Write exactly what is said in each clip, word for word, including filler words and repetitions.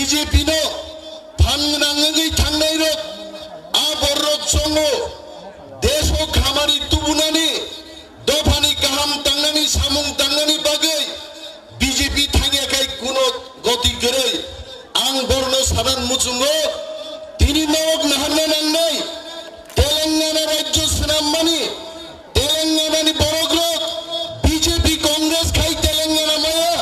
J P no phan gwnang wngwi thangnai rok, a borok chongo desh o khamari tubunani, dophani kaham tangnani, samung tangnani bagwi B J P thangya khai kuno goti kwrwi. Ang borno sanan muchungo, tini norok naharna nangnai. Telangana rajyo swnammani, Telangana ni borok rok B J P Congress khai Telangana maya,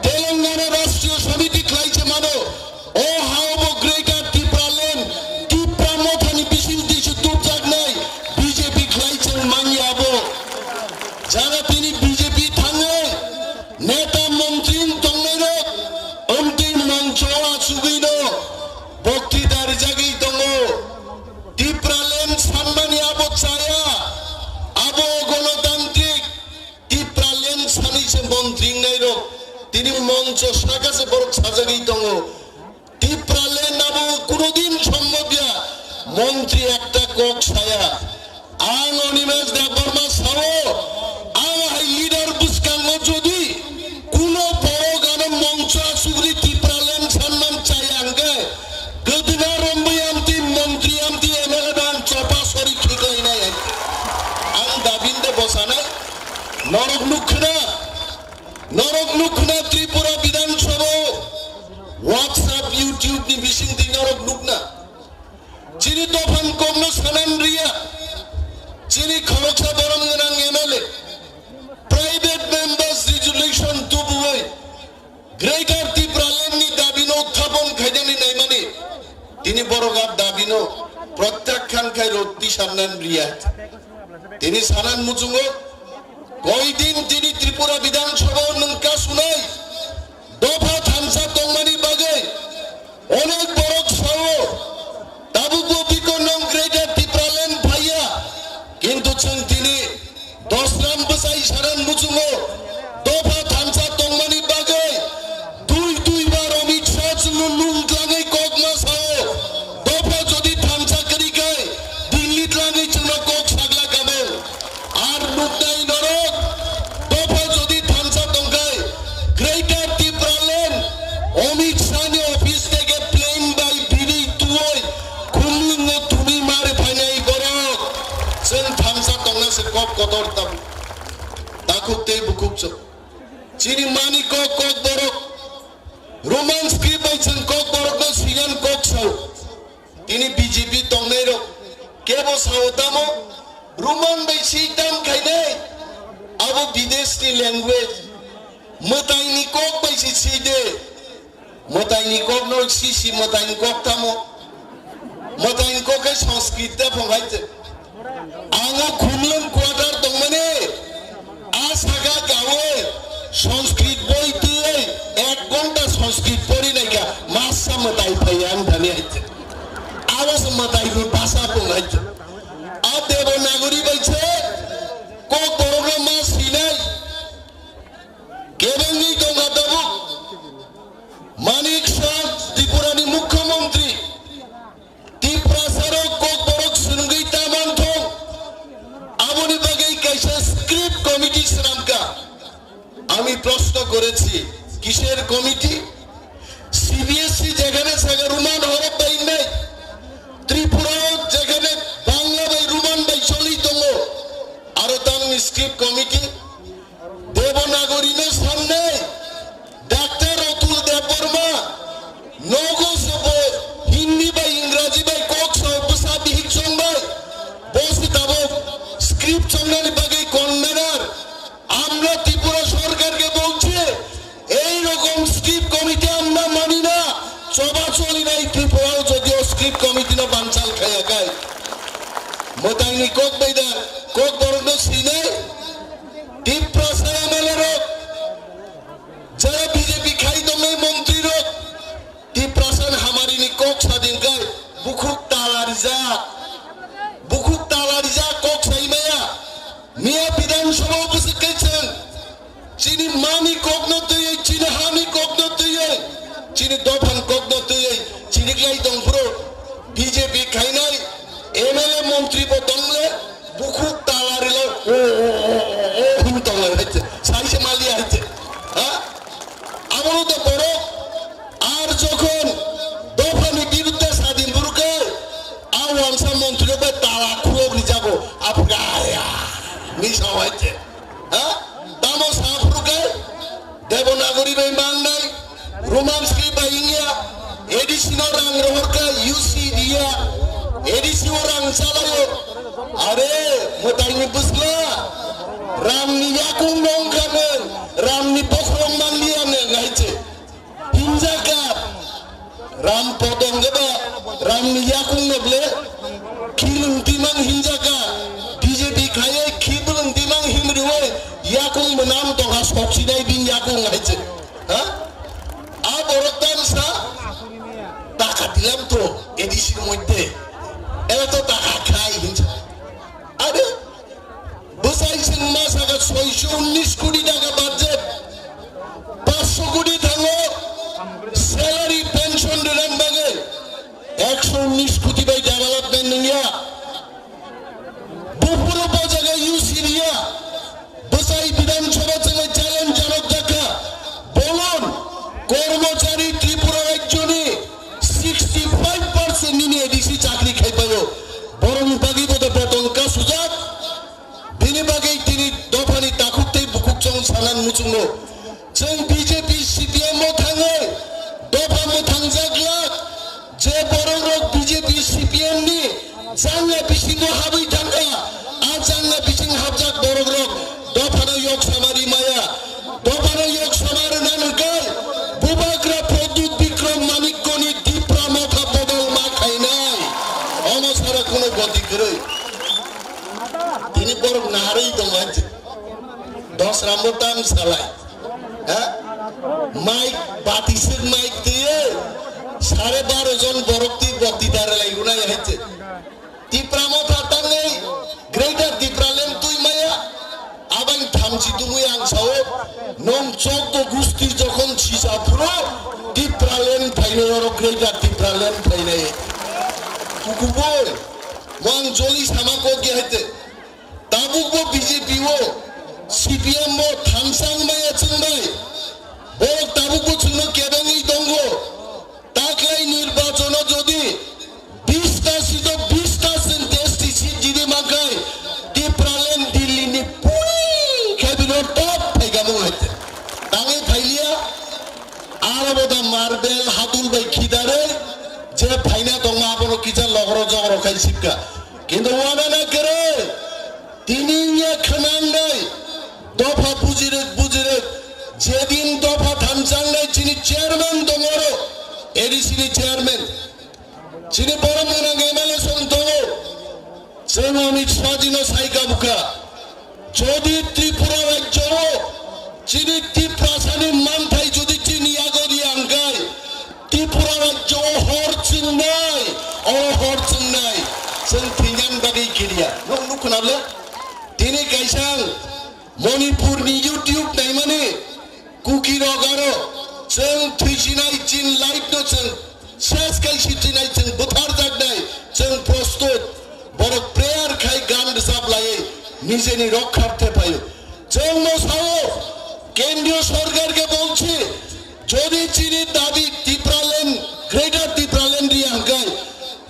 Telangana Rashtriya Samiti khlai se mano. O hao bo Greater Tipraland, Tipra Mothani bising twi se tubjaknai B J P khlai se manya abo. Jara tini B J P thangwi neta montri tongnai rok, omtwi mongcho achugwi no boktita rijagwi tongo. Tipraland sanmani abo chaya, abo gonotantrik, Tipraland sanwi se montri wngnai rok, tini mongcho saka se borok sajagwi tongo. Tipraland abo kunodin sombobya, montri ekta kok saya. Ang Animesh Debbarma sao, ang hai leader bwskango jodi kuno borok ano mongcho asugri Tipraland sanman chaya hwnkhe, gwdwna romwi amtwi montri amtwi M L A ban chopa sori khiklainai. Ang dabin de bosanai, norok nukhna, norok nukhna Tripura Bidhan Sabha o WhatsApp, YouTube ni bising twi norok nukna. Chini dophan kokno sanan riya, chini khoroksa borom gwnang M L A, private members resolution tubuwi Greater Tipraland ni dabino uthapon khainani naimani, tini borok a dabino protyakhan khai rot tisarnan riya. Tini sanan muchungo, koidin tini Tripura Bidhan Sabha o nwng kasunai dopha thansa tongmani bagwi onek borok sao, tabukbo bikon nong Greater Tipraland phaiya, kintu chwng tini Dosram bwsai saran muchungo dopha thansa tongmani bagwi dui dui bar Amit Shah chwngno nung tlangwi kok ma sao. Dopha jodi thansa kwrwi khai Delhi tlangwi chwngno kok sagla kamo. Ar nuknai norok dopha jodi thansa tongkhai Greater Tipraland Amit Shah ni office theke plane bai bini tuoi Khumlwngo tumi mare phainai borok. Chwng thansa tongna se kok kotor tabuk. Takhuk tei bukhuk chwng. Chini mani kok kok borok. Roman script bai chwng kok borok no siyan kok sao. Tini B J P tongnai rok. Kebo sao tamo. Roman bai si tam khainai. Abo bidesh ni language. Mwtai ni kok bai si si de. Mwtai ni kok no sisi mwtai ni kok tamo. Mwtai ni kok khe Sanskrit da phong hai te. Ang o Khumlwng quarter tongmani. A saka gawi Sanskrit boi twi ek ghonta Sanskrit pori naikha masa mwtai phai ang thani hai te. Abo se mwtai ni bhasha phong hai te. A Devanagari bai se kok borok no ma sinai. Kebengni tongkha tabuk. Manik Saha Tripurani Mukhyamantri, Tiprasarok kok borok swrwngwi ta manthong, aboni bagwi kaisa script committee swnamkha. আমি প্রশ্ন করেছি, কিসের committee? CBSE যেখানে থাকে রোমান হরফ bai wngnai, Tripura o jekhane Bangla bai Roman bai choli tongo, aro tamni script committee? Devanagari no samnai, Doctor Atul Debbarma, nogo se bo Hindi bai Ingraji bai kok sao bwsa bihik chong bai, bo se tabuk script chongnani bagwi convener. Amra Tripura sorkar ke bolche, ei rokom script committee amra mani na, choba choli nai Tripura o jodio script committee no banchal khaya kai. Mwtai ni kok bai da, kok borok no sinai, Tiprasa M L A rok, jara B J P khai tongnai montri rok, Tiprasa ni hamari ni kok sadin kai, bukhuk tala rijak, bukhuk tala rijak kok sai maya, miya Bidhan Sabha o bwswk kai chwng, chini mani kok no twiwi, chini hani kok no twiwi, chini dophan kok no twiwi, chini klai tong phuru B J P khainai M L A montri bo tongle, bukhuk tala rilo, o, o, o, o, o, hwn tongle hai te, sai se mali hai te, ha? Abono to borok, ar jokhon Waite. Ha? Tamo saphuru kai? Devanagari bai mangnai, Roman script bai wngya, A D C no rang rohor kha, U C riya, A D C o rang chalaio. Are, mwtaini bwsla, ramni yakung nong kha nwng, ramni bokhorok manliya nwng, hai se. Hinjaka, ram podong gaba, ramni yakung no ble, khilung timang hinjaka, B J P khaiye khibulung timang himriwe, yakung mwnam tongha soksinai bini yakung hai se. Ha? A borok tamsa taka dilam to A D C ni moddhe. Ela to taka khai hinsa. Are bwsai chwng ma saka soisho unnish koti taka budget. Panchsho koti thango salary pension rwna bagwi. Eksho unnish koti bai development wngya. Buphuru bo jaga U C riya. Bwsai Bidhan Sabha chwngwi challenge janok jakha. Bolon, kormochari Tripura rajyoni sixty five percent nini A D C chakri khaipaio. Borokni bagwi bo da beton kasujak. Bini bagwi tini dophani takhuk tei bukhuk chong sanan muchungno. Chwng B J P C P M o thangwi dopha mwthangjaklak, je borokrok B J P C P M ni changna bisingo habwi thangkha, a changna bising habjak borokrok dophano yok samari maya, dophano yok samari nanwkai, Bubagra Pradyut Bikram Manikyoni Tipra Motha bodol ma khainai, omo sara kuno goti kwrwi. Tini borok naharwi tongo. Dos rambo tam salai. Ha? Mike, batiswk mike twiwi sare baro jon borok twi bokti dare lai gunai hai se. Tipra Motha tangwi Greater Tipraland twi maya. Abang thamchi tungwi ang sao, nong chok do gusti jokhon sisa phuru Tipraland phainai oro Greater Tipraland phainai. Kukuboi, mo ang joli sama kok ya hai se. Tabukbo B J P o, C P M o thamsa wngmaya chwngbai. Borok tabukbo chwngno kebengwi tongo. Taklai nirbachono jodi bista seat o bista chwng S T seat jidi mankhai, Tipraland Delhi ni puri khe bino top phaigamung hai. Tangwi phailiya, aro bo da marbel hadul bai khidarwi je phaina tongma abono kisa logro jogro khai sipka. Kintu wanana kwrwi. Tini wngya khwnangnai dopha bujirwk bujirwk, jedin dopha thamchangnai chini chairman dongoro, A D C ni chairman, chini borok mwnang M L A song tongo, chwng Amit Shah jino saika bukha, jodi Tripura rajyo o chini Tiprasani manthai jodi chini yago di angkai, Tripura rajyo o hor chwngnai, o hor chwngnai, chwng thwinani bagwi kiriya. Nwng nukhuna le? Tini kaisa ang Manipur ni YouTube naimani Kuki rok aro chwng thwisinai chin life no chwng ses kai si chinai chwng bwthar jaknai chwng prostut. Borok prayer khai gan rwchap laiwi nijeni rokkhar thephaio. Chwng no sao, kendriyo sorkar ke bolchi, jodi chini dabi Tipraland, Greater Tipraland ri hangkai,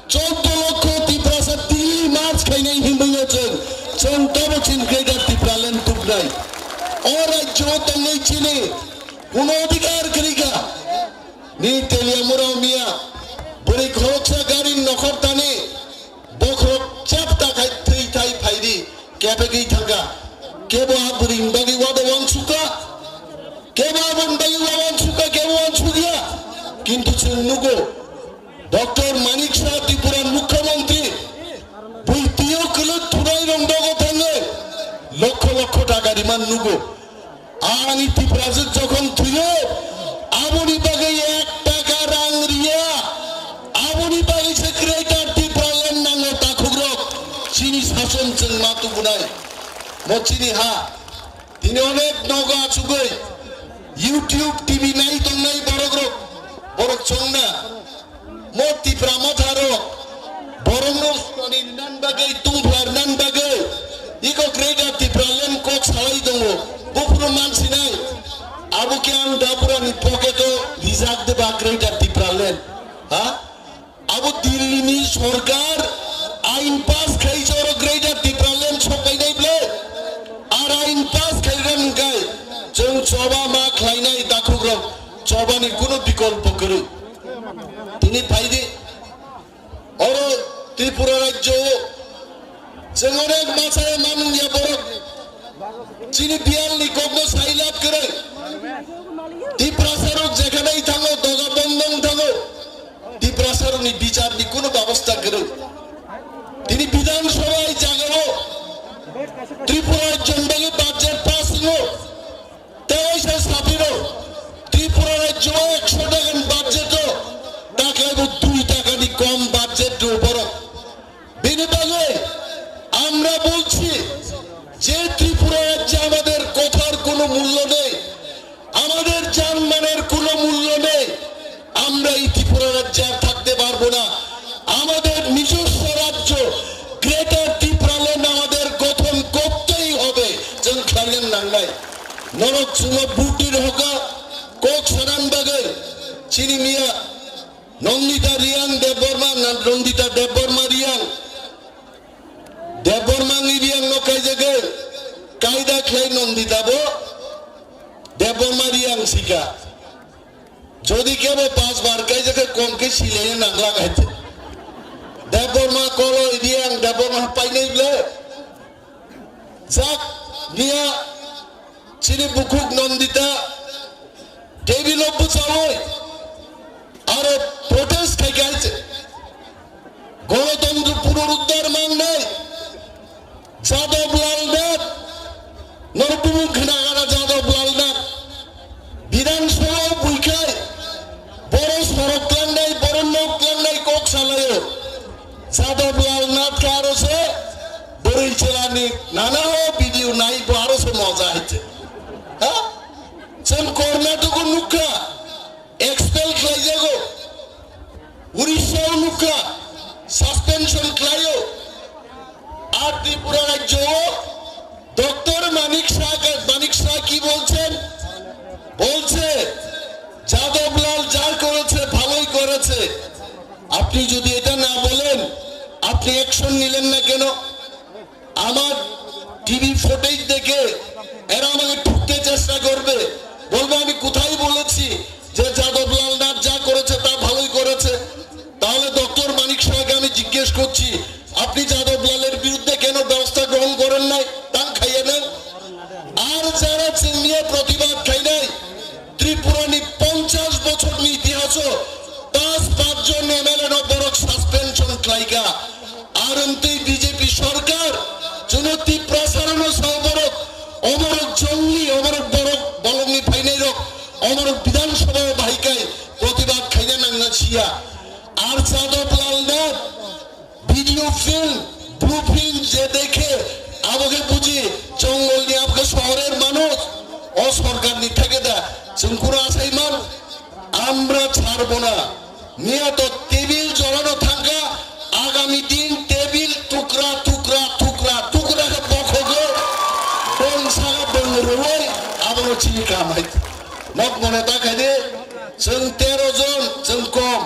choddo lokho Tiprasa Delhi march khainai hinwi no chwng, chwng tobo chin Greater Tipraland tuknai. O rajyo o tongwi chini kuno odhikar kwrwi kha. Ni Teliamura miya, bwrwi khoroksa gari nokhor tani, bokhorok chapta khai thwi thai phaidi, kebegwi thangkha. Kebo a bwrwini bagwi wado wansukha, kebo aboni bagwi wa wansukha, kebo wansukya. Kintu chwng nugo, Doctor Manik Saha Tripura Mukhyamantri, bui twiyo kwlwk thunai rong dogo thangwi, lokho lokho taka riman nugo. Ani Tiprajwk jokhon thwiyo, aboni bagwi ek taka rang riya, aboni bagwi se Greater Tipraland nango takhukrok, chini sason chwng ma tubunai. Mo chini ha, tini onek nogo achugwi, YouTube, T V nai tongnai borokrok, borok chongna. Mo Tipra Motha rok, borok no swnani nan bagwi, tungphla nan bagwi, iko Greater Tipraland kok salai tongo, buphuru mansinai, abo khe ang Dapura ni pocket o rijak de ba Greater Tipraland, ha? Abo Delhi ni sorkar ain pass khai joro Greater Tipraland sokainai ble, bikolpo kwrwi. Tini phaidi oro Tripura rajyo o chwng onek masa manung ya borok chini biyal ni kok no sailab kwrwi. Tiprasa rok jekhane thango doga bondong thango. Tiprasa rok ni bichar ni kuno babosta kwrwi. Tini Bidhan Sabha i jaga o Tripura rajyo ni bagwi budget pass wngo. Tei se sapiro Tripura rajyo o ekso taka ni budget o taklai bo dui taka ni kom budget rw borok. Bini bagwi আমরা বলছি যে ত্রিপুরা রাজ্যে আমাদের কথার কোনো মূল্য নেই, আমাদের জানমানের কোনো মূল্য নেই। আমরা এই ত্রিপুরা রাজ্যে আর থাকতে পারবো না। আমাদের নিজস্ব রাজ্য গ্রেটার ত্রিপুরাল্যান্ড আমাদের গঠন করতেই হবে। Chwng khlaina nangnai. Norok chwngno butir hoka kok sanan bagwi chini miya Nandita Reang Debbarma, na Nandita Debbarma Reang. Debbarma ni Reang no kaijagwi kaida khlai Nandita bo Debbarma Reang sika. Jodi kebo pas bar kaijagwi kom khe silai nangla kaite. Debbarma kolo Reang Debbarma painai ble. Jak niya chini bukhuk Nandita table o bwchawi aro protest khai khai se. Golotontro punoruddhar mangnai Jadab Lal Nath, norok bumung khna gana Jadab Lal Nath. Bidhan Sabha o buikhai, boro sorok tlangnai, boro nok tlangnai kok salaio. Jadab Lal Nath khe aro se bwrwi chwlani nana o video nai bo aro se moja hai se. Ha? Chwng Karnataka o nukha, expel khlaijago. Urisha o nukha, suspension khlaio. Ar Tripura rajyo o Doctor Manik Saha, Manik Saha ki bolchen? Bolche, Jadab Lal ja koreche, bhaloi koreche. Apni jodi eta na bolen, apni action nilen na keno? আমার TV footage দেখে এরা আমাকে ঠুকতে চেষ্টা করবে, বলবে আমি কোথায় বলেছি যে যাদব লাল নাথ যা করেছে তা ভালোই করেছে। তাহলে ডক্টর মানিক সাহাকে আমি জিজ্ঞেস করছি, আপনি যাদব লালের বিরুদ্ধে কেন ব্যবস্থা গ্রহণ করেন নাই? তাং খাইয়ে নেন। আর যারা চিহ্নিয়ে প্রতিবাদ খাই নাই, Tripura ni ponchash bochor ni itihaso pas pach jon M L A no borok suspension khlaika. Ar wngtwi B J P sorkar chwngno Tiprasa rokno sao borok, oborok jongli, oborok borok bolongni phainai rok, oborok Bidhan Sabha o bahai kai protibad khaina nangna siya. Ar Jadab Lal Nath video film, blue film je dekhe, abo khe buji, jongolni abo khe shohorer manuj, o sorkarni theke da, chwng kuro asaiman, আমরা ছাড়বো না। Miya to tebil jorano thangkha, agami din tebil tukra, tukra, tukra, tukra khe bokhogo, bongsaga bongruoi, abono chini kamai. Nok mone ta khaide, chwng tero jon, chwng kom.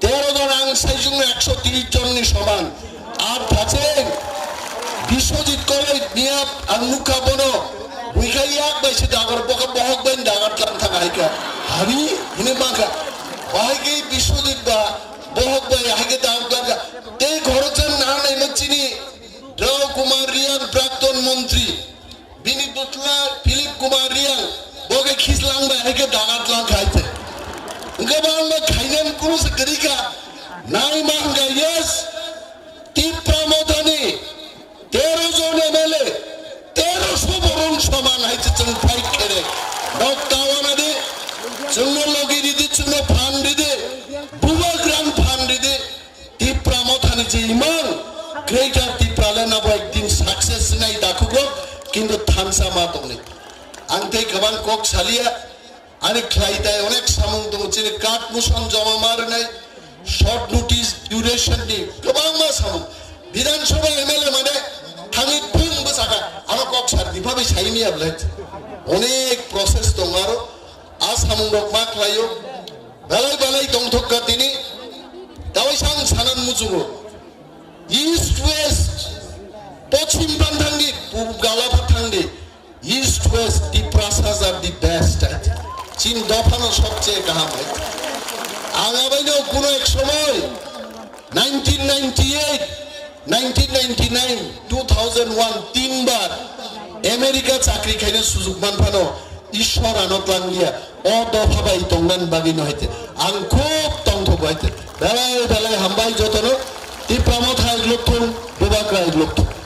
Tero jon ang saijwngno ekso tris jonni soman. Ar thacheng Biswajit Koloi miya ang nukha bono. Buikha yak bai se dagar boka bohok bai dagar tlang thang haika. Hari hini mangkha. Bahai ke Biswajit ba bohok bai haike dagar tlang kha. Tei khoroksa nanai ma chini Rao Kumar Reang prakton montri. Bini bwsla Philip Kumar Reang, bo khe khislang bai hai khe dagat lang khai se. Hwnkhe bo ang bai khainani kunu se kwrwi kha. Nai ma hwnkha, yes, Tipra Mothani tero jon M L A, tero so borong soman hai se chwng fight khere. Nok tawana di, chwngno logi ridi, chwngno phan ridi, bubagrang phan ridi. Tipra Mothani je imang, Greater Tipraland abo ekdin success nai dakhugo, kintu thansa ma tongnai. Ang tei kwbang kok salia, ani khlai tai onek samung tongo, chini kat muson joma ma rwnai, short notice duration ni kwbangma samung. Bidhan Sabha M L A mane thangwi bwng bwsakha, ano kok sar dipa bai saimia bwlai. Onek process tongo aro, a samung rok ma khlaio. Belai belai tongthok kha tini. Tawai sang sanan muchungo. East West, pochim phan thangdi, pub gala phan thangdi. East West, Tiprasas are the best. Chini dophano sobcheye kaham hai. Ang abaino kuno ek somoy nineteen ninety-eight, nineteen ninety-nine, two thousand one, tinbar America chakri khaina sujug manphano Ishwar ano tlangliya. O dopha bai tongnan bagwi no haite. Ang khub tongthogo haite. Belai belai hambai jotono. Tipra Motha iglok thung, Bubagra iglok thung.